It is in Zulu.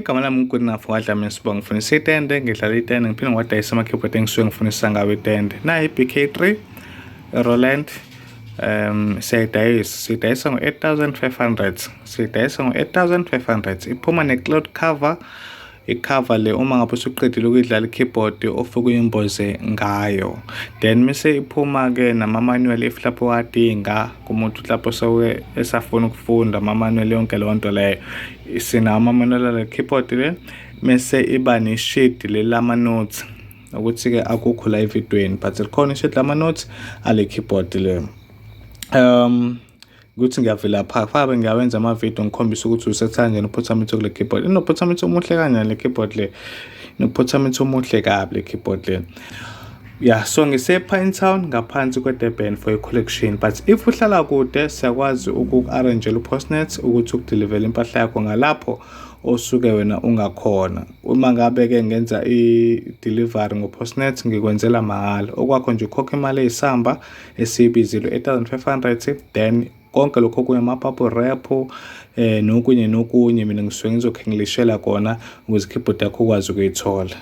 Igama lami nguGoodenough waDlamini Sibongo, ngifundisa itende, ngidlala itende, ngiphinde ngiwadayise ama-keyboard engisuke ngifundisa ngawo itende. Nayi i-BK3 Roland, siyayidayisa, siyidayisa ngo-8500, siyidayisa ngo-8500. Iphuma ne-cloud cover, i-cover le uma ngabe usuqedile ukuyidlala i-keyboard ofike uyimboze ngayo. Then mise iphuma-ke nama-manual if lapho wadinga kumuntu lapho soke esafuna ukufunda ama-manual, yonke leyo nto leyo sinawo ama-manual ale keyboard le. Mese iba neshidi leli lama-notes, ukuthi-ke akukho la evidweni but likhona ishidi lama-notes ale keyboard le. Ukuthi ngiyavilapha fabe ngiyawenza amavidiyo ngikhombisa ukuthi usetha kanjani uphuthamitho kule keyboard. Inophuthamitho omuhle kanjani le keyboard le, inophuthamitho omuhle kabi le keyboard le. Ya, so ngise-Pinetown ngaphansi kwe-Durban for i-collection, but if uhlala kude siyakwazi ukuku-arrangela uPostnet ukuthi ukudilivele impahla yakho ngalapho osuke wena ungakhona. Uma ngabe-ke ngenza i-delivery ngo-Postnet ngikwenzela mahhala, okwakho nje ukhokha imali eyisamba esiyibizile 8500, then konke lokho okunye ama-bubble wrap nokunye nokunye mina ngisuke ngizokhe ngilishela kona ukuze i-keyboard yakho ukwazi ukuyithola.